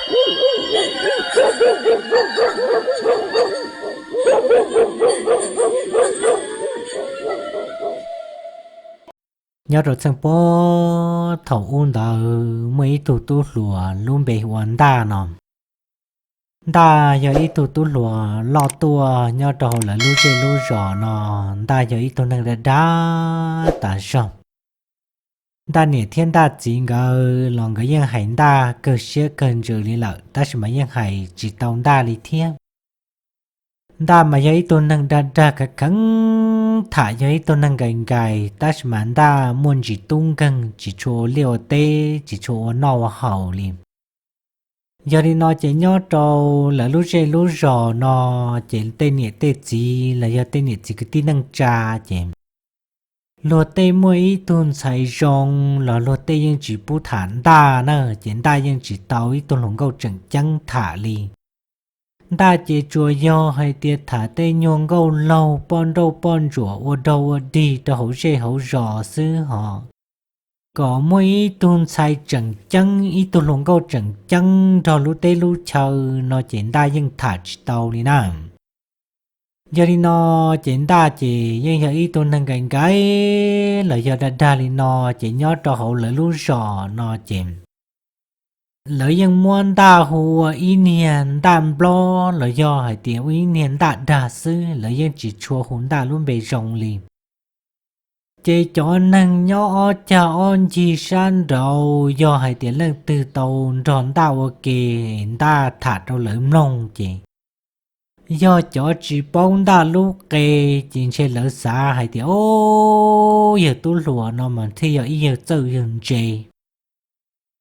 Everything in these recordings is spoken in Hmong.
Nyob rau txheej puag thaum ub ntawd muaj ib tug tub hluas lub npe hu ua Ntaj no. Ntaj yog ib tug tub hluas loj tuaj nyob rau hauv lawv lub zej lub zos no. Ntaj yog ib tug neeg dag dag tas zog. Ntaj niam thiab Ntaj txiv nkawd los nkawd yeej hais Ntaj kawg siab kawg ntsws li lawm, tab sis mas yeej hais tsis tau Ntaj li thiab. Ntaj mas yog ib tug neeg dag dag kheev kheev tham, yog ib tug neeg nkais nkais, tab sis mas Ntaj muaj ntsis tub nkeeg, tsis tshua ua liaj ua teb, tsis tshua ua noj ua haus li. Yog li no ces nyob rau lawv lub zej lub zos no, ces tej niam tej txiv los yog tej niam txiv kwv tij neej tsa, ces luag tej muaj ib tug ntxhais zoo los luag tej yeej tsis pub tham Ntaj na, ces Ntaj yeej tsis tau ib tug hluas nkauj tseem ceeb tham li. Ntaj ces tsuas yog hais tias tham tej nyuag nkauj laug poj nrauj poj ntsuam ua daug ua dig rau hauv zej hauv zos xwb hos. Kom muaj ib tug ntxhais tseem ceeb, ib tug hluas nkauj tseem ceeb nrog lub teb lub chaw no ces Ntaj yeej tham tsis tau li na. Yog li no ces Ntaj ces yeej yog ib tug neeg nkais nkais los yog dag dag li no, ces nyob rau hauv lawv lub zos no ces lawv yeej muab Ntaj hu ua ib niag Ntaj Nplob los yog hais tias ua ib niag Ntaj dag xwb, lawv yeej tsis tshua hu Ntaj lub npe zoo li. Ces cov neeg nyob ob cag ob ncig sab nraud yog hais tias leej twg tau nrog Ntaj ua ke, Ntaj tham rau lawv mloog ces yog cov tsis paub Ntaj lub qe, ces ntshe lawv xav hais tias, o, yawg tub hluas no mas thiaj yog ib yawg txawj yawg ntse.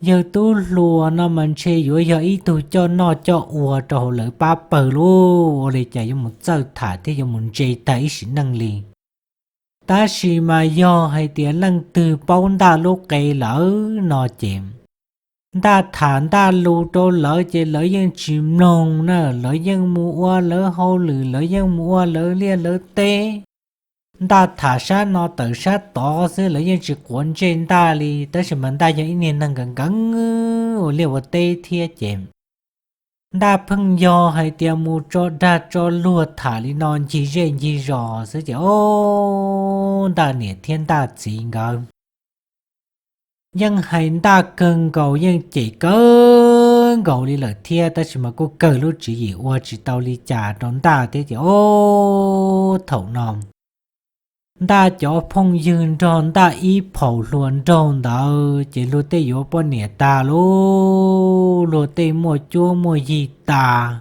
Yawg tub hluas no mas ntshe yuav yog ib tug coj noj coj ua rau hauv lawv pab pawg lauj, ua li cas yuav mus txawj tham thiab yuav mus ntse tag ib sim neej li. Tab sis mas yog hais tias leej twg paub Ntaj lub qe lawm no ces Ntaj tham Ntaj lus rau lawv ces lawv yeej tsis mloog na, lawv yeej mus ua lawv hauj lwm, lawv yeej mus ua lawv liaj lawv teb. Ntaj tham sab no tawm sab tod xwb, lawv yeej tsis quav ntsej Ntaj li, tab sis mas Ntaj yog ib niag neeg nkees nkees ua liaj ua teb thiab ces Ntaj pheej yog hais tias mus tso dag tso luag tham li no ncig zej ncig zos xwb ces, o, Ntaj niam thiab Ntaj txiv nkawd yeej hais Ntaj kawg nkaus, yeej cem kawg nkaus li lawm thiab, tab sis mas kuj kawg lub tswv yim ua tsis tau li cas rau Ntaj thiab ces, o, thaum no Ntaj cov phooj ywg nrog Ntaj ib phaum hluas nraug ntawd ces luag tej yuav poj niam tag lauj, luag tej muaj cuab muaj yig tas,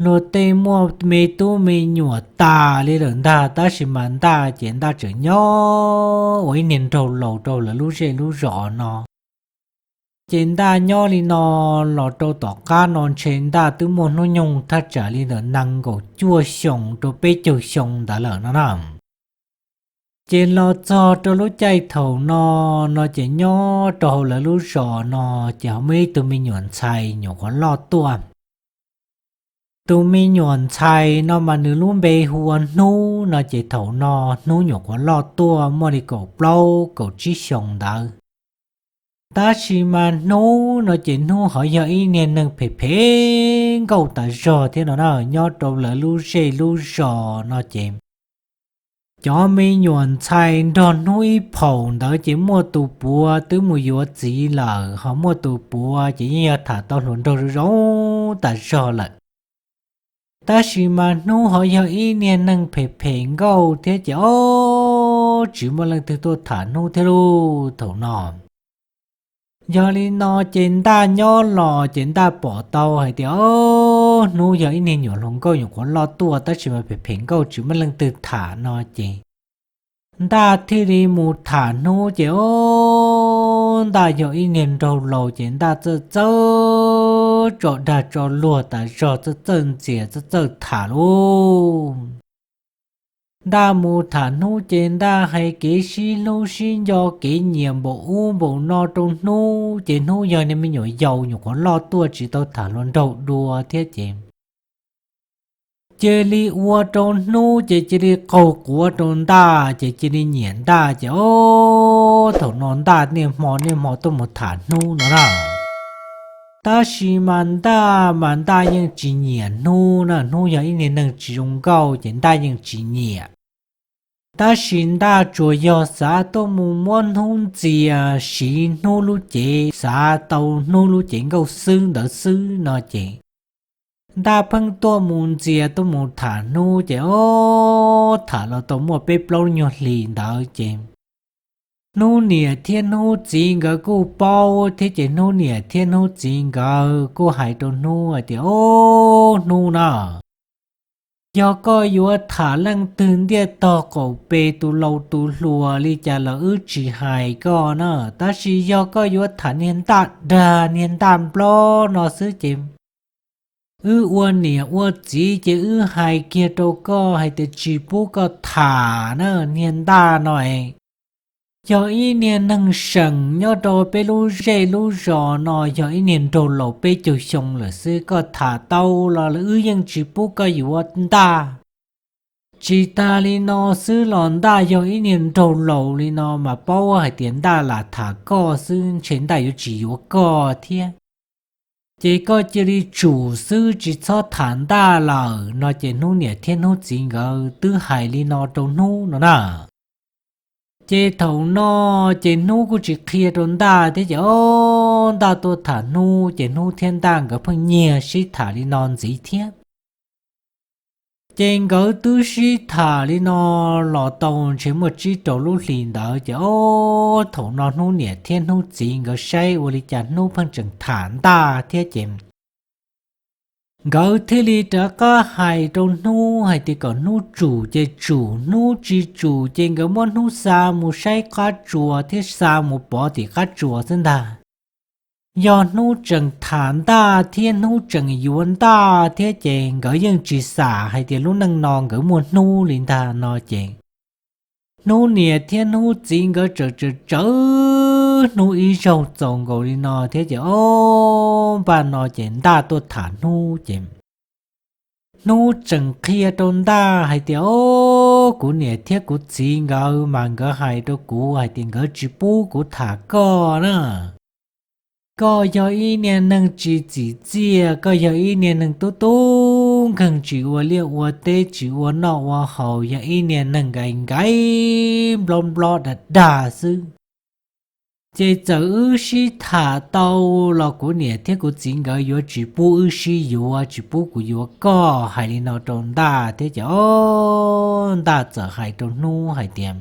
luag tej muaj me tub me nyuam tas li lawm ntag, tab sis mas Ntaj ces Ntaj tseem nyob ua ib niag nraug laus rau lawv lub zej lub zos no. Ces Ntaj nyob li no los rau tom qab no ntshe Ntaj twb muaj hnub nyoog thaj tsam li ntawm nees nkaum cuaj xyoos rau peb caug xyoo ntawd lawm no na. Ces los txog rau lub caij thaum no, no ces nyob rau hauv lawv lub zos no ces ho muaj ib tug me nyuam ntxhais nyuam qhuav loj tuaj. Tus me nyuam ntxhais no mas nws lub npe hu ua Hnub no ces thaum no Hnub nyuam qhuav loj tuaj muaj li kaum plaub kaum tsib xyoos ntawd. Tab sis mas Hnub no ces Hnub ho yog ib niag neeg phem phem nkauj tas zog thiab no na, nyob rau lawv lub zej lub zos no ces cov me nyuam ntxhais nrog Hnub ib phaum ntawd ces muaj tus puav twb mus yuav txiv lawm, ho muaj tus puav ces yeej yog tham tau hluas nraug zoo zoo tas zog lawm. Tab sis mas Hnub ho yog ib niag neeg phem phem nkauj thiab ces ob tsis muaj leej twg tuaj tham Hnub thiab lauj thaum no. Yog li no ces Ntaj nyob los ces Ntaj pom tau hais tias, o, Hnub yog ib niag nyuam hluas nkauj nyuam qhuav loj tuaj tab sis mas phem phem nkauj tsis muaj leej twg tham no ces Ntaj thiaj li mus tham Hnub ces, o, Ntaj yog ib niag nraug laus ces Ntaj txawj txawj tso dag tso luag tas zog, txawj txawj ntxias txawj txawj tham lauj. Ntaj mus tham Hnub ces Ntaj hais kev sib hlub sib nco kev nyiam npaum ub npaum no rau Hnub ces Hnub yog niag me nyuam yaus nyuam qhuav loj tuaj tsis tau tham hluas nraug dua thiab ces cia li ua rau Hnub ces cia li qaug quav rau Ntaj ces cia li nyiam Ntaj ces, o, thaum no Ntaj niaj hmo niaj hmo tuaj mus tham Hnub no na. Tab sis mas Ntaj mas Ntaj yeej tsis nyiam Hnub na, Hnub yog ib niag neeg tsis zoo nkauj ces Ntaj yeej tsis nyiam. Tab sis Ntaj tsuas yog xav tuaj mus muab Hnub ntxias, siv Hnub lub cev, xav tau Hnub lub cev nkauj xwb ntawd xwb no ces Ntaj pheej tuaj mus ntxias tuaj mus tham Hnub ces ob tham los tau muaj peb plaub nyuag hlis ntawd ces Hnub niam thiab Hnub txiv nkawd kuj paub thiab ces Hnub niam thiab Hnub txiv nkawd kuj hais rau Hnub hais tias, Ob, Hnub na, yog koj yuav tham leej twg ntiaj tog qaum pes tus laus tus hluas li cas los wb tsis hais koj na, tab sis yog koj yuav tham niag Ntaj dag niag Ntaj nplob no xwb ces wb ua niam ua txiv ces wb hais kiag rau koj hais tias tsis pub koj tham na, niag Ntaj no es yog ib niag neeg seem nyob rau peb lub zej lub zos no, yog ib niag nraug laus peb caug xyoo lawm xwb, koj tham tau los wb yeej tsis pub koj yuav Ntaj. Tsis tas li no xwb los Ntaj yog ib niag nraug laus li no mas paub hais tias Ntaj lam tham koj xwb, ntshe Ntaj yuav tsis yuav koj thiab. Ces koj cia li tsum xwb, tsis txhob tham Ntaj lawm no ces Hnub niam thiab Hnub txiv nkawd twb hais li no rau Hnub no na. Ces thaum no ces Hnub kuj tsis qhia rau Ntaj thiab ces ob Ntaj tuaj tham Hnub ces Hnub thiab Ntaj nkawd pheej nyiag sib tham li no ntxiv thiab. Ces nkawd twb sib tham li no los tau ntshe muaj tsib rau lub hlis ntawd ces ob thaum no Hnub niam thiab Hnub txiv nkawd saib ua li cas Hnub pheej tseem tham Ntaj thiab ces nkawd thiaj li rov qab hais rau Hnub hais tias kom Hnub tsum ces tsum, Hnub tsis tsum ces nkawd muab Hnub xa mus saib qab tsuas thiab xa mus pov tim qab tsuas xwb ntag. Yog Hnub tseem tham Ntaj thiab Hnub tseem yuav Ntaj thiab ces nkawd yeej tsis xam hais tias lub neej no nkawd muaj Hnub li ntag no ces Hnub niam thiab Hnub txiv nkawd tsawm tsawm tsawm Hnub ib zaug txaus nkaus li no thiab ces ob npaj no ces Ntaj tuaj tham Hnub ces Hnub tseem qhia rau Ntaj hais tias, Ob, kuv niam thiab kuv txiv nkawd mas nkawd hais rau kuv hais tias nkawd tsis pub kuv tham koj na. Koj yog ib niag neeg tsis txim txiaj, koj yog ib niag neeg tub tub nkeeg, tsis ua liaj ua teb, tsis ua noj ua haus, yog ib niag neeg nkaim nkaim nplob nplob dag dag xwb. Ces txawm wb sib tham tau los kuv niam thiab kuv txiv nkawd yuav tsis pub wb sib yuav, tsis pub kuv yuav koj. Hais li no rau Ntaj thiab ces ob Ntaj txawm hais rau Hnub hais tias,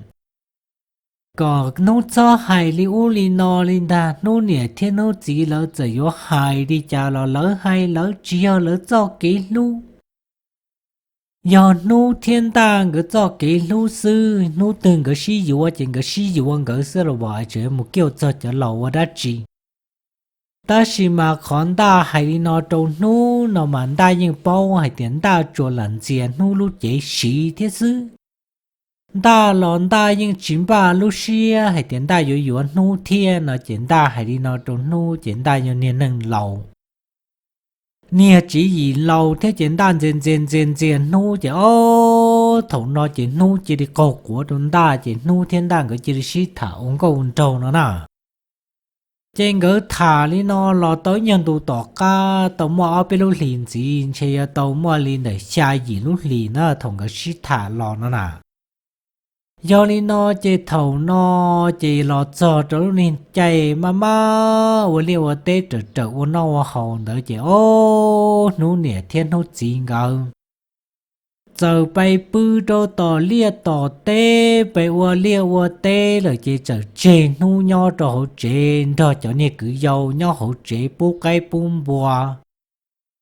Kom Hnub txhob hais li ub li no li ntag, Hnub niam thiab Hnub txiv lawv txawm yuav hais li cas los lawv hais lawv tsis yog lawv txoj kev hlub. Yog Hnub thiab Ntaj nkawd txoj kev hlub xwb, hnub twg nkawd sib yuav ces nkawd sib yuav nkawd xwb los as, tseem mus kiaj txog cov laus ua dab tsi. Tab sis mas qhov Ntaj hais li no rau Hnub no mas Ntaj yeej paub hais tias Ntaj tsuas lam ntxias Hnub lub cev siv thiab xwb. Ntaj los Ntaj yeej tsis npaj lub siab hais tias Ntaj yuav yuav Hnub thiab no ces Ntaj hais li no rau Hnub ces Ntaj yog niag neeg laus, niag tswv yim laus thiab ces Ntaj ntxias ntxias ntxias ntxias Hnub ces ob thaum no ces Hnub cia li qaug quav rau Ntaj ces Hnub thiab Ntaj nkawd cia li sib tham ua nkauj nraug no na. Ces nkawd tham li no los tau ib nyuag ntu tom qab tau muaj ob peb lub hlis ntxiv, ntshe yuav tau muaj li ntawm xya yim lub hlis na thaum nkawd sib tham los no na. Yog li no ces thaum no ces los txog rau lub niag caij maj maj ua liaj ua teb raws raws ua noj ua haus ntawd ces ob Hnub niam thiab Hnub txiv nkawd txawm pais pw rau tom liaj tom teb, pais ua liaj ua teb lawm ces txawm tseg Hnub nyob rau hauv tsev nrog cov niag kwv yau nyob hauv tsev pub qaib pub npua,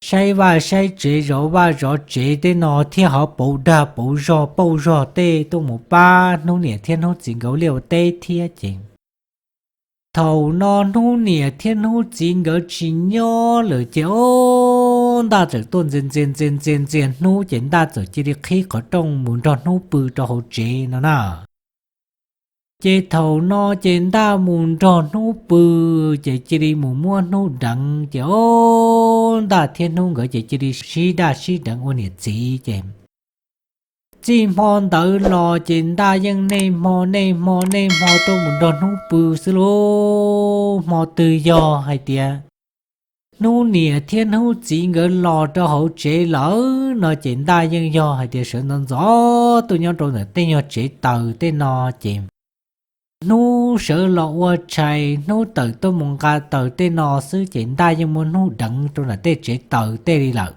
saib vaj saib tsev zov vaj zov tsev tej no thiab ho pauv dag pauv zog pauj zog tej tuaj mus pab Hnub niam thiab Hnub txiv nkawd liaj ua teb thiab ces thaum no Hnub niam thiab Hnub txiv nkawd tsis nyob lawm ces ob Ntaj txawm tuaj ntxias ntxias ntxias ntxias ntxias Hnub ces Ntaj txawm cia li qhib qhov rooj mus nrog Hnub pw rau hauv tsev no na. Ces thaum no ces Ntaj mus nrog Hnub pw ces cia li mus muab Hnub deev ces ob Ntaj thiab Hnub nkawd ces cia li sib daj sib deev ua niam txiv ces txij hmo ntawd los ces Ntaj yeej niaj hmo niaj hmo niaj hmo tuaj mus nrog Hnub pw xwb lauj. Hmo twg yog hais tias Hnub niam thiab hnub txiv nkawd los rau hauv tsev lawm no ces Ntaj yeej yog hais tias sawv ntxov ntxov tuaj nyob rau ntawm tej nyuag tsev taws tej no ces hnub sawv los ua tshais, hnub tawm tuaj mus nqa taws tej no xwb ces Ntaj yeej muaj hnub deev rau ntawm tej tsev taws tej li lawm.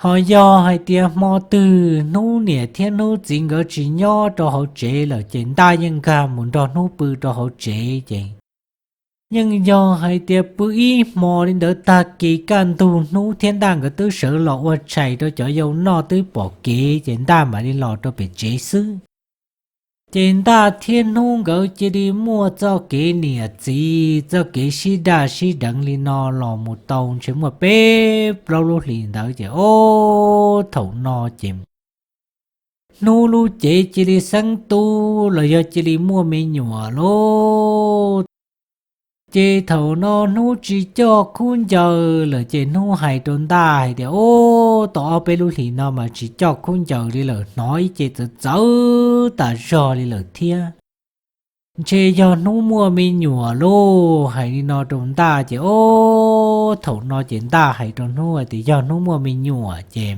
Ho yog hais tias hmo twg hnub niam thiab hnub txiv nkawd tsis nyob rau hauv tsev lawm ces Ntaj yeej nkag mus nrog hnub pw rau hauv tsev ces yeej yog hais tias pw ib hmo li ntawd tag kis kaj ntug hnub thiab Ntaj nkawd twb sawv los ua tshais rau cov yau noj twb pom kev ces Ntaj mam li los rau pem tsev xwb. Ces Ntaj thiab hnub nkawd cia li muaj txoj kev niam txiv txoj kev sib daj sib deev li no los mus tau ntshe muaj peb plaub lub hlis ntawd ces ob thaum no ces hnub lub cev cia li xeeb tub los yog cia li muaj me nyuam lauj. Ces thaum no hnub tsis coj khaub ncaws lawm ces hnub hais rau Ntaj hais tias, Ub, tau ob peb lub hlis no mas tsis coj khaub ncaws li lawm, hnov ib ce txawv txawv tas zog li lawm thiab. Ntshe yog hnub muaj me nyuam lauj. Hais li no rau Ntaj ces ob thaum no ces Ntaj hais rau hnub hais tias yog hnub muaj me nyuam ces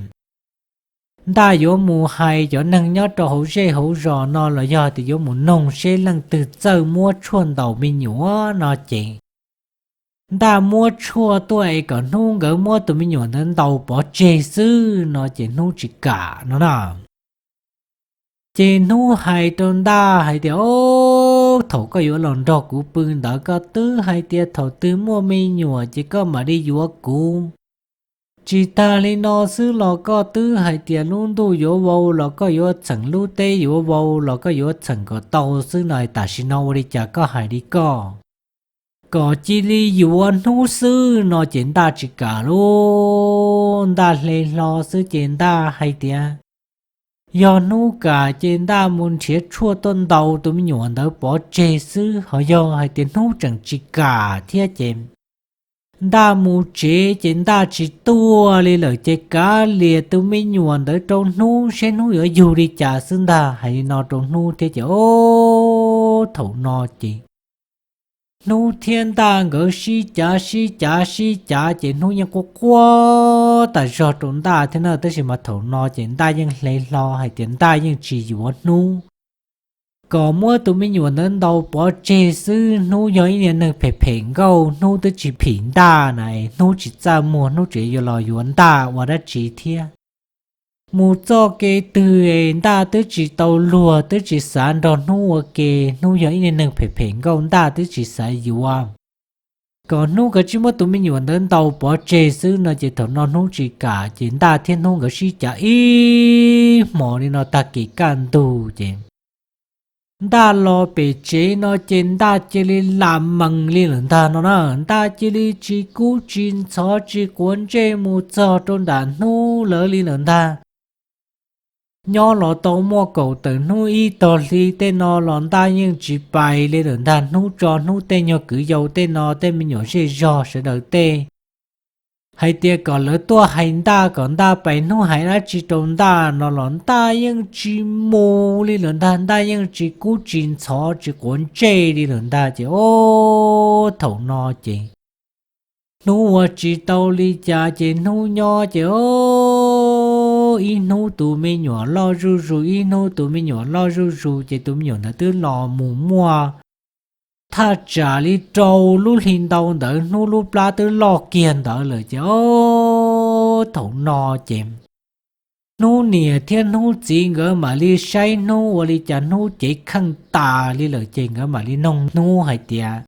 Ntaj yuav mus hais cov neeg nyob rau hauv zej hauv zos no los yog tias yuav mus noog seb leej twg txawj muab tshuaj ntaus me nyuam no ces Ntaj muab tshuaj tuaj es kom hnub nkawd muab tus me nyuam ntawd ntaus pov tseg xwb no ces hnub tsis kam no na. Ces hnub hais rau Ntaj hais tias, Ob, thaum koj yuav los nrog kuv pw ntawd koj twb hais tias thaum twg muaj me nyuam ces koj mam li yuav kuv. Tsis tag li no xwb los koj twb hais tias lub ntuj yuav vau los koj yuav txheem, lub teb yuav vau los koj yuav txheem kom tau xwb no, tam sim no ua li cas koj hais li koj? Kom cia li yuav hnub xwb no ces Ntaj tsis kam lauj. Ntaj hle hlo xwb ces Ntaj hais tias yog hnub kam ces Ntaj mus nrhiav tshuaj tuaj ntaus tus me nyuam ntawd pov tseg xwb. Ho yog hais tias hnub tseem tsis kam thiab ces Ntaj mus tsev ces Ntaj tsis tuaj li lawm ces kav liam tus me nyuam ntawd rau hnub seb hnub yuav yug li cas xwb ntag. Hais li no rau hnub thiab ces ob thaum no ces hnub thiab Ntaj nkawd sib cav sib cav sib cav ces hnub yeej quaj quaj tas zog rau Ntaj thiab na. Tab sis mas thaum no ces Ntaj yeej hle hlo hais tias Ntaj yeej tsis yuav hnub, kom muab tus me nyuam ntawd ntaus pov tseg xwb. Hnub yog ib niag neeg phem phem nkauj, hnub twb tsis phim Ntaj na, hnub tsis txaj muag, hnub tseem yuav los yuav Ntaj ua dab tsi thiab. Mus txoj kev twg Ntaj twb tsis tau luag, twb tsis xav nrog hnub ua ke. Hnub yog ib niag neeg phem phem nkauj, Ntaj twb tsis xav yuav. Kom hnub kav tsij muab tus me nyuam ntawd ntaus pov tseg xwb no ces thaum no hnub tsis kam ces Ntaj thiab hnub nkawd sib cav ib hmos li no tag kis kaj ntug ces Ntaj los pem tsev no ces Ntaj cia li lam mees li lawm ntag no na. Ntaj cia li tsis kub tsis ntxhov tsis quav ntsej mus txog rau nram hnub lawv li lawm ntag. Nyob los tau muaj kaum tawm hnub ib tog hli tej no los Ntaj yeej tsis pais li lawm ntag. Hnub tso hnub tej nyuag kwv yau tej no, tej me nyuam zej zog sawv daws tej hais tias kom lawv tuaj hais Ntaj kom Ntaj pais, hnub hais dab tsi rau Ntaj no los Ntaj yeej tsis mus li lawm ntag. Ntaj yeej tsis kub tsis ntxhov tsis quav ntsej li lawm ntag ces ob thaum no ces hnub ua tsis tau li cas ces hnub nyob ces ob, ib hnub tus me nyuam loj zuj zus, ib hnub tus me nyuam loj zuj zus ces tus me nyuam ntawd twb los mus muaj thaj tsam li rau lub hli ntau ntawd, hnub lub plab twb loj kiag ntawd lawm ces ob thaum no ces hnub niam thiab hnub txiv nkawd mam li saib hnub ua li cas hnub cev kheej tas li lawm ces nkawd mam li noog hnub hais tias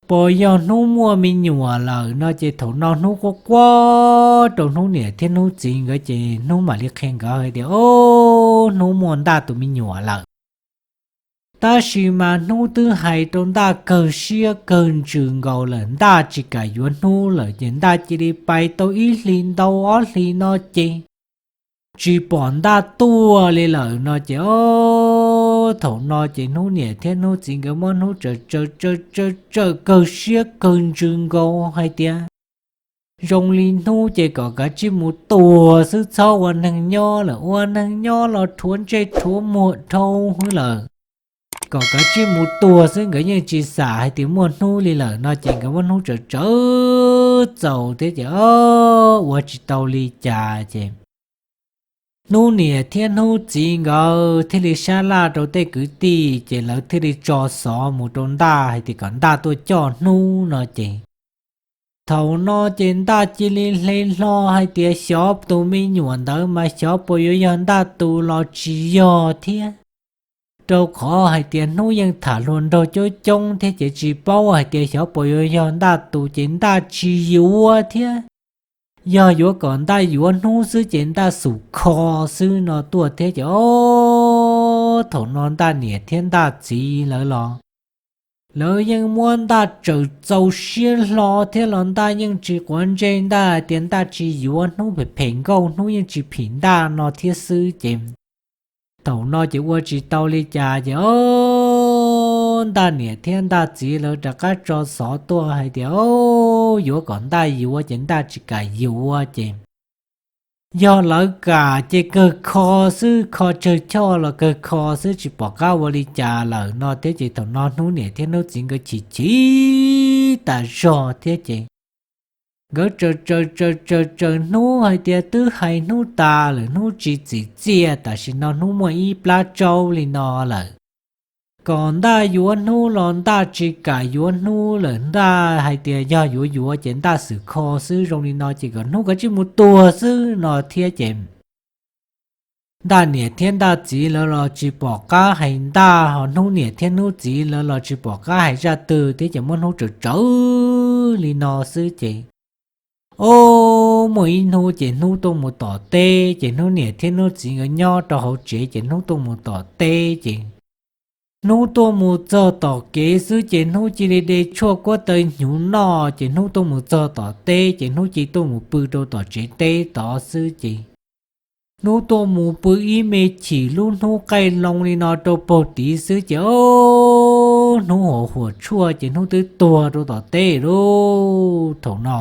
puas yog hnub muaj me nyuam lawm no ces thaum no hnub quaj quaj rau hnub niam thiab hnub txiv nkawd ces hnub mam li qhia nkawd hais tias ob, hnub muaj Ntaj tus me nyuam lawm. Tab sis mas hnub twb hais rau Ntaj kawg siab kawg ntsws nkaus lawm, Ntaj tsis kam yuav hnub lawm ces Ntaj cia li pais tau ib hlis ntau ob hlis no ces tsis pom Ntaj tuaj li lawm no ces ob thaum no ces hnub niam thiab hnub txiv nkawd muab hnub tsaws tsaws tsaws tsaws kawg siab kawg ntsws nkaus hais tias zoo li hnub ces kom kav tsij mus tuag xwb, txhob ua neeg nyob lawm, ua neeg nyob los rhuav ntsej rhuav muag dhau hwv lawm, kom kav tsij mus tuag xwb. Nkawd yeej tsis xam hais tias muaj hnub li lawm no ces nkawd muab hnub tsaws tsaws txaus thiab ces o, ua tsis tau li cas ces hnub niam thiab hnub txiv nkawd thiaj li sab laj rau tej kwv tij ces lawv thiaj li tso xov mus rau Ntaj hais tias kom Ntaj tuaj coj hnub no ces thaum no ces Ntaj cia li hle hlo hais tias xyov tus me nyuam ntawd mas xyov puas yuav yog Ntaj tus los tsis yog thiab, rau qhov hais tias hnub yeej tham hluas nraug coob coob thiab ces tsis paub hais tias xyov puas yuav yog Ntaj tus ces Ntaj tsis yuav thiab. Yog yuav kom Ntaj yuav hnub xwb ces Ntaj xum kho xwb no tuaj thiab ces o, thaum no Ntaj niam thiab Ntaj txiv lawv los lawv yeej muab Ntaj tsaws txaus siab hlo thiab los Ntaj yeej tsis quav ntsej, Ntaj hais tias Ntaj tsis yuav, hnub phem phem nkauj, hnub yeej tsis phim Ntaj no thiab xwb ces thaum no ces ua tsis tau li cas ces o, Ntaj niam thiab Ntaj txiv lawv rov qab tso xov tuaj hais tias o, yuav kom Ntaj yuav ces Ntaj tsis kam yuav ces yog lawv kam ces kawg kho xwb, kho tsawg choj los kawg kho xwb tsis pom qab ua li cas lawm no thiab ces thaum no hnub niam thiab hnub txiv nkawd chim chim tas zog thiab ces nkawd tsaws tsaws tsaws tsaws hnub hais tias twb hais hnub tas lawm hnub tsis txim txiaj, tam sim no hnub muaj ib plab tsaub li no lawm. Kom Ntaj yuav hnub los Ntaj tsis kam yuav hnub lawm, Ntaj hais tias yog yuav yuav ces Ntaj xwm kho xwb, zoo li no ces kom hnub kav tsij mus tuag xwb no thiab ces Ntaj niam thiab Ntaj txiv lawv los tsis pom qab hais Ntaj, ho hnub niam thiab hnub txiv lawv los tsis pom qab hais zaj twg thiab ces muab hnub tsaws tsaws li no xwb ces o, muaj ib hnub ces hnub tuaj mus tom teb ces hnub niam thiab hnub txiv nkawd nyob rau hauv tsev ces hnub tuaj mus tom teb ces hnub tuaj mus txog tom kev xwb ces hnub cia li de tshuaj kuab taw hnyuv noj ces hnub tuaj mus txog tom teb ces hnub cia li tuaj mus pw rau tom tsev teb tod xwb ces hnub tuaj mus pw ib me chim lub hnub qaij loo li no rau paug tid xwb ces o, hnub hos huam tshuaj ces hnub twb tuag rau tom teb lawm. Thaum no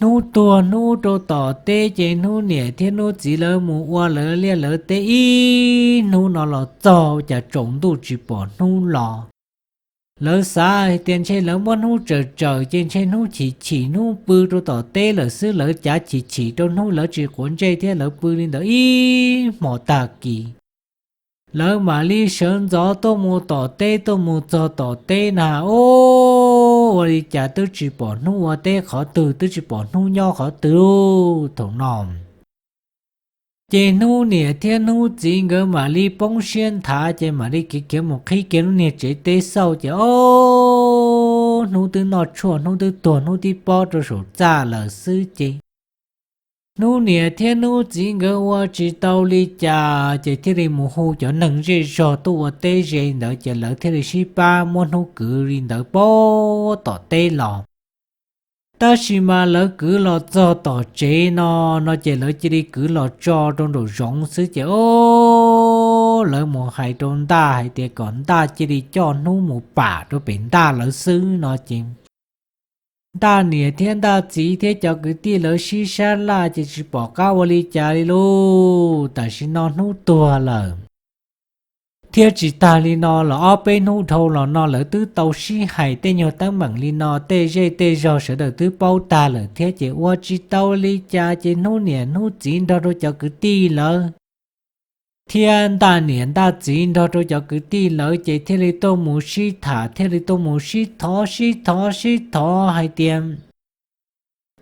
hnub tuag hnub rau tom teb ces hnub niam thiab hnub txiv lawv mus ua lawv liaj lawv teb ib hnub no los txog cas tsaus ntuj tsis pom hnub los. Lawv xav hais tias ntshe lawv muab hnub tsaws tsaws ces ntshe hnub chim chim hnub pw rau tom teb lawm xwb, lawv cav chim chim rau hnub, lawv tsis quav ntsej thiab lawv pw li ntawd ib hmos tag kis. Lawv mam li sawv ntxov tuaj mus tom teb, tuaj mus txog tom teb na o, ua li cas twb tsis pom hnub ua teb qhov twg, twb tsis pom hnub nyob qhov twg. Thaum no ces hnub niam thiab hnub txiv nkawd mam li poob siab nthav ces mam li khiav khiav mus qhib kiag lub niag tsev teb xauj ces o, hnub twb noj tshuaj, hnub twb tuag, hnub twb pob rau saum txaj lawm xwb ces hnub niam thiab hnub txiv nkawd ua tsis tau li cas ces thiaj li mus hu cov neeg zej zog tuaj ua teb ze ntawd ces lawv thiaj li sib pab muab hnub kwv li ntawd pab tom teb los. Tab sis mas lawv kwv los txog tom tsev no, no ces lawv cia li kwv los tso rau nraum zoov xwb ces o, lawv mus hais rau Ntaj hais tias kom Ntaj cia li coj hnub mus pam rau pem Ntaj lawv xwb no ces Ntaj niam thiab Ntaj txiv thiab cov kwv tij lawv sib sab laj ces tsis pom qab ua li cas li lauj. Tam sim no hnub tuag lawm. Thiab tsis tag li no los ob peb hnub dhau los no lawv twb tau sib hais tej nyuag teeb meem li no tej zej tej zog sawv daws twb paub tag lawm thiab ces ua tsis tau li cas ces hnub niam hnub txiv nrog rau cov kwv tij lawv thiab Ntaj niam Ntaj txiv nrog rau cov kwv tij lawv ces thiaj li tuaj mus sib tham, thiaj li tuaj mus sib thov sib thov sib thov hais tias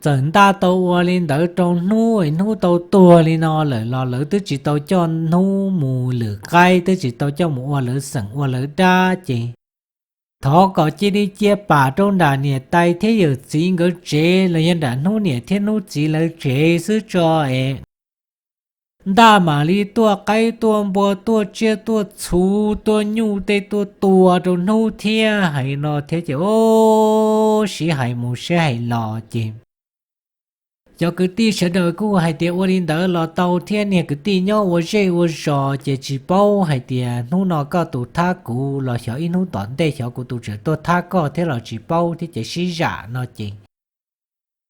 txawm Ntaj tau ua li ntawd rau hnub es hnub tau tuag li no lawm los lawv twb tsis tau coj hnub mus lwm qaib, twb tsis tau coj mus ua lawv xeem ua lawv dab ces thov kom cia li cia pam rau nram niam tais thiab yawm txiv nkawd tsev los yog nram hnub niam thiab hnub txiv lawv tsev xwb tso es Ntaj mam li tuaj qaib tuaj npua tuaj tsiaj tuaj txhuv tuaj nyuj tej tuaj tua rau hnub thiab hais no thiab ces o, sib hais mus sib hais los ces cov kwv tij sawv daws kuj hais tias ua li ntawd los tau thiab, niag kwv tij nyob ua zej ua zos ces tsis paub hais tias hnub no koj tus thab kuv los xyov ib hnub tom ntej xyov kuv tus tseem tuaj thab koj thiab los tsis paub thiab ces sib zam no ces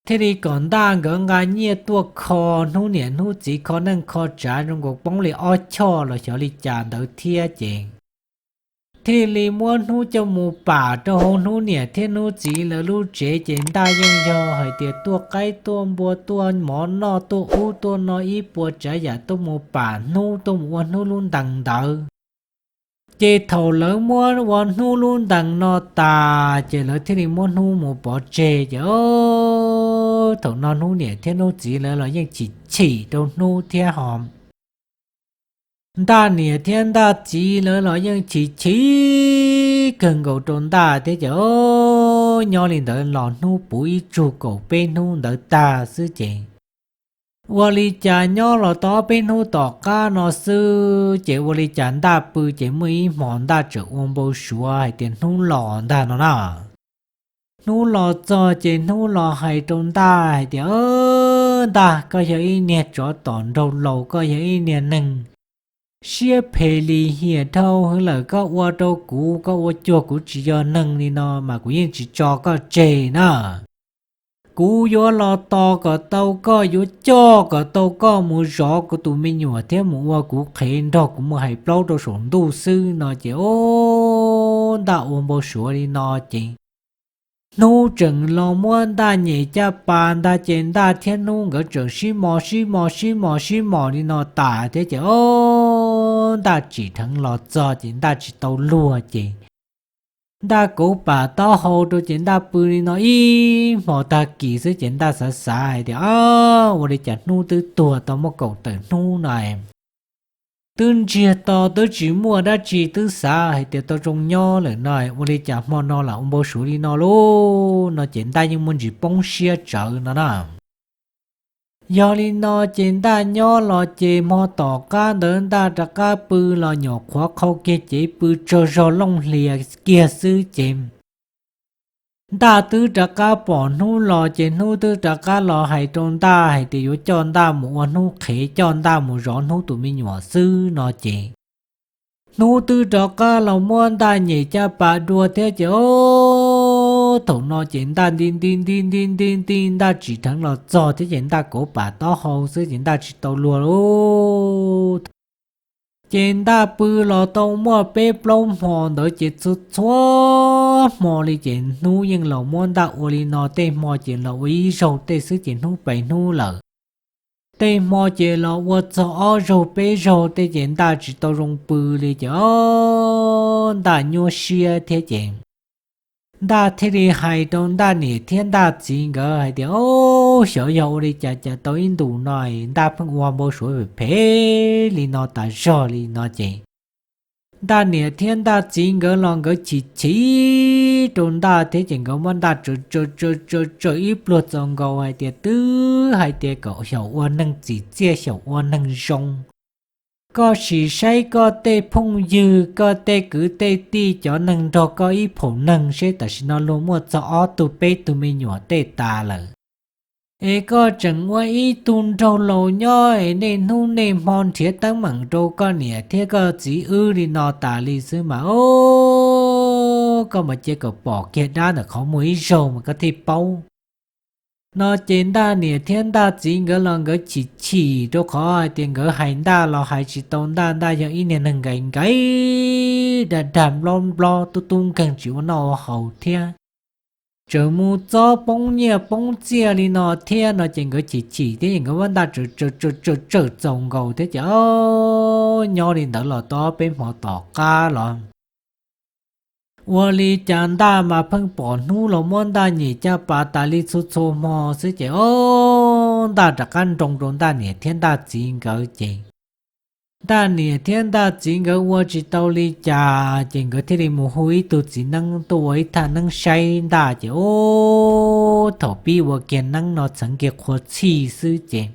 thiaj li kom Ntaj nkawd nqa nyiaj tuaj kho hnub niam hnub txiv, kho neej kho tsav zoo nkaus poob li ob choj los xyov li cas ntawd thiab ces thiaj li muab hnub coj mus pam rau hauv hnub niam thiab hnub txiv lawv lub tsev. Ces ntaj yeej yog hais tias tuaj qaib tuaj npua tuaj mov noj tuaj ub tuaj no ib puas tsav yam tuaj mus pam hnub tuaj mus ua hnub lub ntees ntawd. Ces thaum lawv muab ua hnub lub ntees no tas ces lawv thiaj li muab hnub mus pov tseg. Ces thaum no hnub niam thiab hnub txiv lawv los yeej chim chim rau hnub thiab ho ntaj niam thiab ntaj txiv lawv los yeej chim chim kawg nkaus rau ntaj thiab. Ces nyob li ntawd los hnub puv ib tsug kaum peb hnub ntawd tag xwb ces ua li cas nyob los tau ob peb hnub tom qab no xwb ces ua li cas ntaj pw ces muaj ib hmo ntaj tseem ua npau suav hais tias hnub los ntag no na. Hnub los txog ces hnub los hais rau ntaj hais tias, Ntaj, koj yog ib niag tsov tom nraug laus, koj yog ib niag neeg siab phem lim hiam dhau hwv lawm, koj ua rau kuv, koj ua cuag kuv tsis yog neeg li no mas kuv yeej tsis tso koj tseg na. Kuv yuav los tos kom tau koj, yuav coj kom tau koj mus zov kuv tus me nyuam thiab mus ua kuv qhev nrog kuv mus hais plaub rau saum ntuj xwb no. Ces o, ntaj ua npau suav li no ces hnub tseem los muab ntaj nyem caj pas ntag. Ces ntaj thiab hnub nkawd tseem sib mos sib mos sib mos sib mos li no tas thiab ces o, ntaj tsim dheev los txog ces ntaj tsis tau luag ces ntaj kauv pam taub hau rau ces ntaj pw li no ib hmo tag kis xwb ces ntaj xav xav hais tias, Ua li cas hnub twb tuag tau muaj kaum tawm hnub no, twb ntsiag to twb tsis muaj dab tsi, twb xav hais tias tau zoo nyob lawm no, ua li cas hmo no lam ua npau suav li no lauj no. Ces ntaj yeej muaj ntsis poob siab tsawv no na. Yog li no ces ntaj nyob los ces hmo tom qab ntawd ntaj rov qab pw los nyuam qhuav qhau kiag cev pw tsaug zog looj hlias kiag xwb ces ntaj twb rov qab pom hnub los ces hnub twb rov qab los hais rau ntaj hais tias yuav coj ntaj mus ua hnub qhev, coj ntaj mus zov hnub tus me nyuam xwb no ces hnub twb rov qab los muab ntaj nyem caj pas dua thiab ces o, thaum no ces ntaj nti nti nti nti nti nti ntaj tsim dheev los txog thiab ces ntaj kauv pam taub hau xwb ces ntaj tsis tau luag lauj. Ces ntaj pw los tau muaj peb plaub hmo ntawd ces txhua txhua hmo li ces hnub yeej los muab ntaj ua li no, tej hmo ces los ua ib zaug tej xwb ces hnub pes hnub lawm, tej hmo ces los ua txog ob zaug peb zaug tej ces ntaj tsis tau zoo pw li ces o, ntaj nyuaj siab thiab ces ntaj thiaj li hais rau ntaj niam thiab ntaj txiv nkawd hais tias, O, xyov yog ua li cas cas tau ib ntus no ntaj pheej ua npau suav phem li no tas zog li no ces ntaj niam thiab ntaj txiv nkawd los nkawd chim chim rau ntaj thiab ces nkawd muab ntaj tsaws tsaws tsaws tsaws ib pluag txaus nkaus hais tias twb hais tias kom xyaum ua neeg txim txiaj xyaum ua neeg zoo, koj sim saib koj tej phooj ywg koj tej kwv tej tij cov neeg nrog koj ib phaum neeg seb tam sim no luag muaj txog ob tug peb tug me nyuam tej tas lawm, es koj tseem ua ib tug nraug laus nyob es nej hnub nej hmo nrhiav teeb meem rau koj niam thiab koj txiv wb li no tas li xwb mas o, koj mas cia kom pom kiag dab ntawm qhov muag ib zaug mas koj thiaj paub no ces ntaj niam thiab ntaj txiv nkawd los nkawd chim chim rau qhov hais tias nkawd hais ntaj los hais tsis tau ntaj, ntaj yog ib niag neeg nkaim nkaim dag dag nplob nplob tub tub nkeeg tsis ua noj ua haus thiab, tseem mus txob poob nyiaj poob txiaj li no thiab no ces nkawd chim chim thiab ces nkawd muab ntaj tsaws tsaws tsaws tsaws txaus nkaus thiab ces o, nyob li ntawd los tau peb hmo tom qab los ua li cas ntaj mas pheej pom hnub los muab ntaj nyem caj pas tas li txhua txhua hmo xwb ces o, ntaj rov qab nroo rau ntaj niam thiab ntaj txiv nkawd ces ntaj niam thiab ntaj txiv nkawd ua tsis tau li cas ces nkawd thiaj li mus hu ib tug txiv neeb tuaj ua ib thaj neeb saib ntaj ces o, thaum pib ua kiag neeb no txheev kiag qhua txhij xwb ces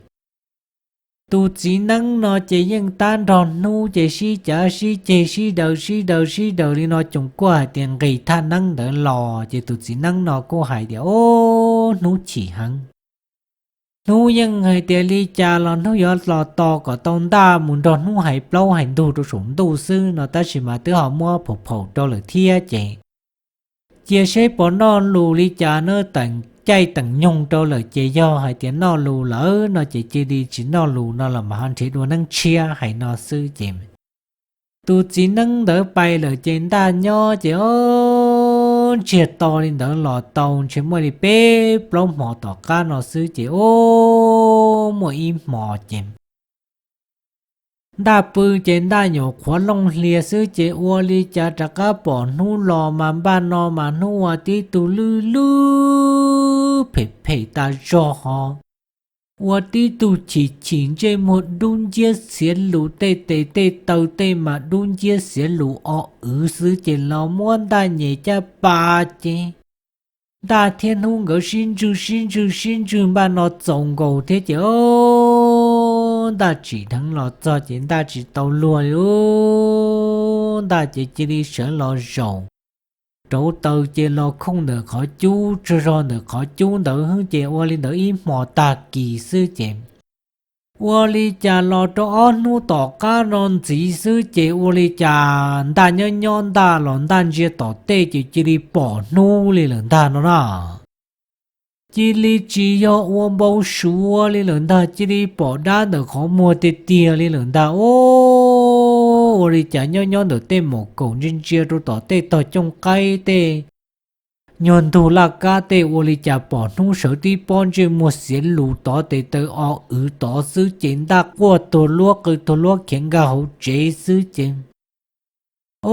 tus txiv neeb no ces yeej tab nrog hnub ces sib cav sib ceg sib daws sib daws sib daws li no coos kuaj hais tias nqis thaj neeb ntawd los ces tus txiv neeb no kuj hais tias o, hnub chim heev, hnub yeej hais tias li cas los hnub yuav los tos kom tau ntaj mus nrog hnub hais plaub hais ntug rau saum ntuj xwb no tab sis mas twb ho muab phaum phaum rau lawm thiab ces cia seb pom noj lus li cas na, teem caij teem nyoog rau lawm ces yog hais tias noj lus lawm no ces cia li tsis noj lus no los mas ho nrhiav dua neeb tshiab hais no xwb ces Tus txiv neeb ntawd pais lawm ces Ntaj nyob ces ob ntsiag to li ntawd los tau ntshe muaj li peb plaub hmo tom qab no xwb ces ob muaj ib hmo ces Ntaj pw ces Ntaj nyuam qhuav looj hlias xwb ces ua li cas rov qab pom hnub los mas npaj no mas hnub ua tib tug lwj lwj phem phem tas zog ho ua tib tug chim chim ntsej muag dub nciab xiav lus tej tes tej taw tej mas dub nciab xiav lus o wv xwb ces los muab Ntaj nyem caj pas ces Ntaj thiab hnub nkawd sib ntswj sib ntswj sib ntswj npaj no txaus nkaus thiab ces Ntaj tsim dheev los txog ces Ntaj tsis tau luag li. Ntaj ces cia li sawv los zaum rauv taws ces los khooj ntawm qhov cub tsuag zog ntawm qhov cub ntawd ces ua li ntawd ib hmos tag kis xwb ces ua li cas los rau ob hnub tom qab no ntxiv xwb ces ua li cas Ntaj nyob nyob Ntaj los Ntaj ntsia tom tej ces cia li pom hnub li lawm ntag no na. Cia li tsis yog ua npau suav li lawm ntag, cia li pom dab ntawm qhov muag tiag tiag li lawm ntag. Ua li cas nyob nyob ntawm tej maum kaum ntsia ntsia rau tom tej tog cooj qaib tej nyuag ntug laj kab tej ua li cas pom hnub sawv tib pob ntsej muag xiav lus tod tes taw o wv tod xwb ces Ntaj quaj tuag luab qw tuag luab khiav nkag hauv tsev xwb ces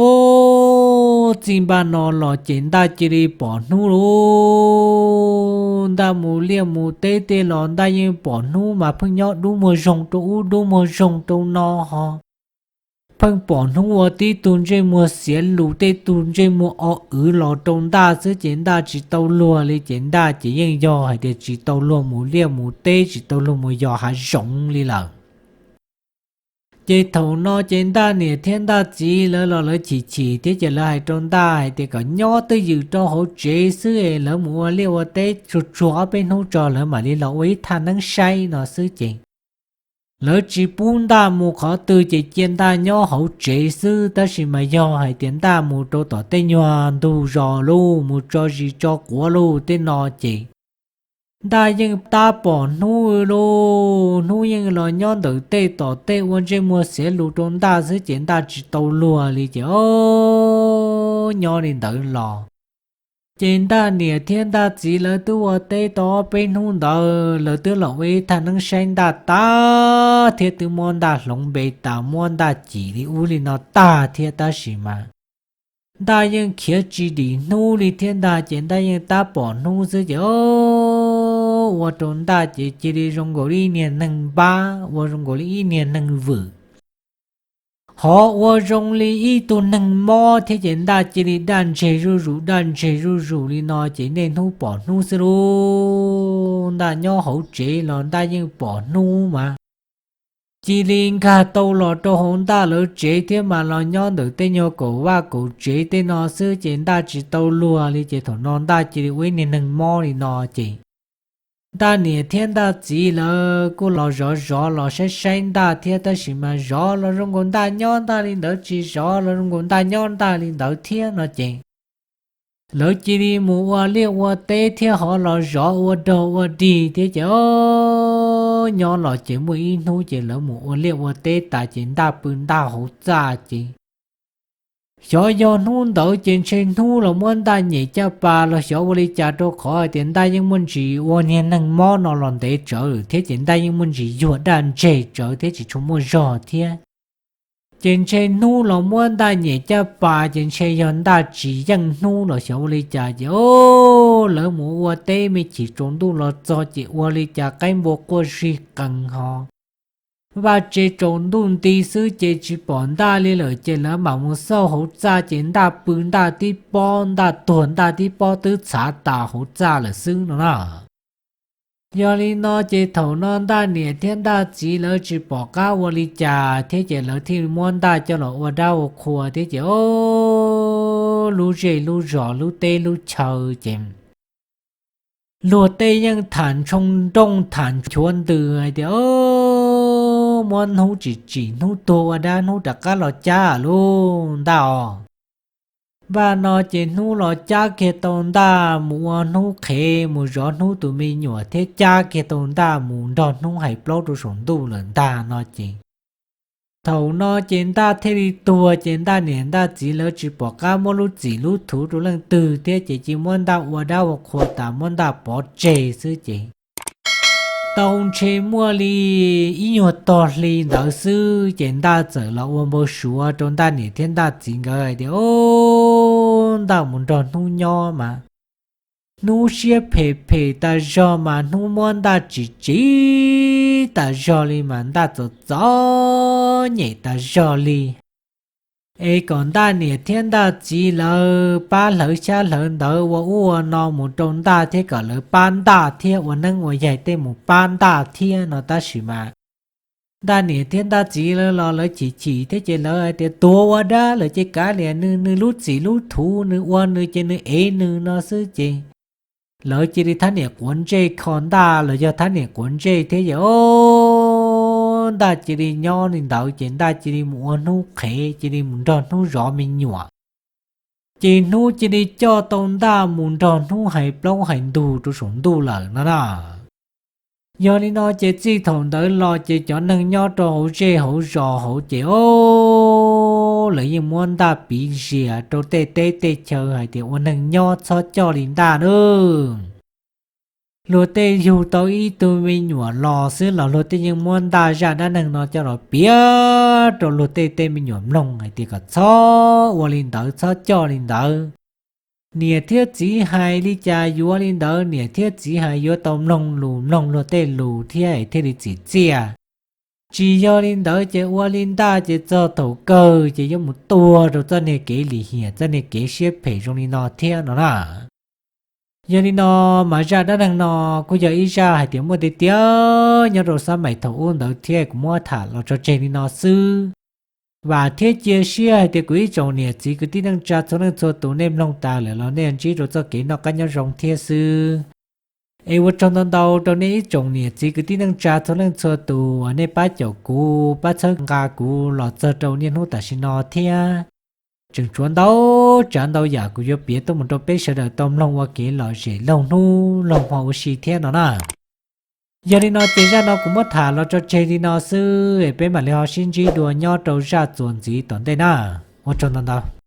ob txij npaj no los ces Ntaj cia li pom hnub lauj. Ntaj mus liaj mus teb tej los Ntaj yeej pom hnub mas pheej nyob dub muag zoog rau ub dub muag zoog rau no ho pheej pom hnub ua tib tug ntsej muag xiav lus tej tug ntsej muag o wv los rau Ntaj xwb ces Ntaj tsis tau luag li ces Ntaj ces yeej yog hais tias tsis tau luag mus liaj mus teb tsis tau luag mus yos hav zoov li lawm. Ces thaum no ces Ntaj niam thiab Ntaj txiv lawv los lawv chim chim thiab ces lawv hais rau Ntaj hais tias kom nyob twj ywm rau hauv tsev xwb es lawv mus ua liaj ua teb tsuag tsuag ob peb hnub tso lawv mam li los ua ib thaj neeb saib no xwb ces lawv tsis pub Ntaj mus qhov twg ces cia Ntaj nyob hauv tsev xwb. Tab sis mas yog hais tias Ntaj mus rau tom tej nyuag ntug zos lauj mus tso zis tso quav lauj tej no ces Ntaj yeej tab pom hnub lauj, hnub yeej los nyob ntawm tej tom tej ua ntsej muag xiav lus rau Ntaj xwb ces Ntaj tsis tau luag li ces ob nyob li ntawd los ces Ntaj niam thiab Ntaj txiv lawv twb ua teb tau ob peb hnub ntawd lawv twb los ua ib thaj neeb saib Ntaj tag thiab twb muab Ntaj hloov npe tas muab Ntaj cim li ub li no tag thiab tab sis mas Ntaj yeej khiav tsis dim hnub li thiab ntag ces Ntaj yeej tab pom hnub xwb ces ob ua rau Ntaj ces cia li zoo nkaus li ib niag neeg npab ua zoo nkaus li ib niag neeg vwm hov ua zoo li ib tug neeg mob thiab ces Ntaj cia li daj ntseg zuj zus daj ntseg zuj zus li no ces niaj hnub pom hnub xwb lauj. Ntaj nyob hauv tsev los Ntaj yeej pom hnub mas cia li nkag tau los rau hauv Ntaj lawv tsev thiab mas los nyob ntawm tej nyuag kaum vaj kaum tsev tej no xwb ces Ntaj tsis tau luag li ces thaum no Ntaj cia li ua ib niag neeg mob li no ces Ntaj niam thiab Ntaj txiv lawv kuj los zov zov los saib saib Ntaj thiab tab sis mas zov los zoo nkaus Ntaj nyob Ntaj li ntawd tsis zov los zoo nkaus Ntaj nyob Ntaj li ntawd thiab no ces lawv cia li mus ua liaj ua teb thiab hov los zov ua dog ua dig thiab ces ob nyob los ces muaj ib hnub ces lawv mus ua liaj ua teb tas ces Ntaj pw Ntaj hauv txaj ces xyov yog hnub ntawd ces ntshe hnub los muab Ntaj nyem caj pas los xyov ua li cas rau qhov hais tias Ntaj yeej muaj ntsis ua niag neeg mob no los ntev tsawv thiab ces Ntaj yeej muaj ntsis yuag daj ntseg tsawv thiab tsis tshua muaj zog thiab ces ntshe hnub los muab Ntaj nyem caj pas ces ntshe yog Ntaj tsis yeej hnub los xyov ua li cas ces ob lawv mus ua teb me chim tsaus ntuj los txog ces ua li cas qaib npua quaj zig qees ho vaj tse tsaus ntuj nti xwb ces tsis pom Ntaj li lawm ces lawv mam mus xauj hauv txaj ces Ntaj pw Ntaj tib pob Ntaj tuag Ntaj tib pob twb txhav tas hauv txaj lawm xwb no na. Yog li no ces thaum no Ntaj niam thiab Ntaj txiv lawv tsis pom qab ua li cas thiab ces lawv thiaj muab Ntaj coj los ua dab ua qhua thiab ces ob lub zej lub zos lub teb lub chaw ces luag tej yeej tham ntshoo nrooj tham chuav ntws hais tias muab hnub tsis tsim hnub tuag ua dab hnub rov qab los cab lauj Ntaj os. Npaj no ces hnub los cab kiag tau Ntaj mus ua hnub qhev mus zov hnub tus me nyuam thiab cab kiag tau Ntaj mus nrog hnub hais plaub rau saum ntuj lawm ntag no ces Thaum no ces Ntaj thiaj li tuag ces Ntaj niam Ntaj txiv lawv tsis pom qab muab lub txim lub thuv rau leej twg thiab ces cia muab Ntaj ua dab ua qhua tas muab Ntaj pov tseg xwb ces tau ntshe muaj li ib nyuag tog hli ntawd xwb ces Ntaj txawm los ua npau suav rau Ntaj niam thiab Ntaj txiv nkawd hais tias, Ob, Ntaj mus nrog hnub nyob mas hnub siab phem phem tas zog mas hnub muab Ntaj tsis tsim tas zog li mas Ntaj txom txom nyem tas zog li. Es kom Ntaj niam thiab Ntaj txiv lawv pab hlawv xyab hlawv ntawv ua ub ua no mus rau Ntaj thiab kom lawv pab Ntaj thiab ua neeb ua yaig tej mus pab Ntaj thiab no tab sis mas Ntaj niam thiab Ntaj txiv lawv los lawv chim chim thiab ces lawv hais tias tuag ua dab lawm ces kav liam nws, nws lub txim lub thuv nws ua nws ces nws ev nws no xwb ces lawv cia li thab niam quav ntsej kho Ntaj los yog thab niam quav ntsej thiab ces ob, Ntaj cia li nyob li ntawd ces Ntaj cia li mus ua hnub qhev cia li mus nrog hnub zov me nyuam. Ces hnub cia li coj tau Ntaj mus nrog hnub hais plaub hais ntug rau saum ntuj lawm no na. Yog li no ces txij thaum ntawd los ces cov neeg nyob rau hauv zej hauv zos hauv ces ob, lawv yeej muab Ntaj piv zias rau tej teb tej chaw hais tias ua neeg nyob txhob coj li Ntaj nawb. Luag tej yug tau ib tug me nyuam los xwb los luag tej yeej muab Ntaj zaj dab neeg no coj los piav rau luag tej tej me nyuam mloog hais tias kom txhob ua li ntawd txhob coj li ntawd. Niam thiab txiv hais li cas yuav li ntawd, niam thiab txiv hais yuav tau mloog lus mloog luag tej lus thiab thiaj li txim txiaj. Tsis yog li ntawd ces ua li Ntaj ces txog thaum kawg ces yuav mus tuag rau txoj niag kev lim hiam txoj niag kev siab phem zoo li no thiab no na. Yog li no mas zaj dab neeg no kuj yog ib zaj hais tias muaj tiag tiag nyob rau xab maim thaum ub ntawd thiab kuv muab tham los tso tseg li no xwb. Vam thiab cia siab hais tias kuv ib tsoom niam txiv kwv tij neej tsa txhua leej txhua tus nej mloog tas lawm los nej ntsib rau txoj kev noj qab nyob zoo thiab xwb. Es ua tsaug ntau ntau rau nej ib tsoom niam txiv kwv tij neej tsa txhua leej txhua tus uas nej pab caum kuv pab txhawb nqa kuv los txog rau niaj hnub tam sim no thiab. Tseem tshuav ntau tsav ntau yam kuv yuav piav tuaj mus rau peb sawv daws tau mloog ua kev lom zem laug hnub laug hmo ua si thiab no na. Yog li no ces zaj no kuv muab tham los tso tseg li no xwb es peb mam li ho sib ntsib dua nyob rau zaj txuas ntxiv tom ntej na. Ua tsaug ntau ntau.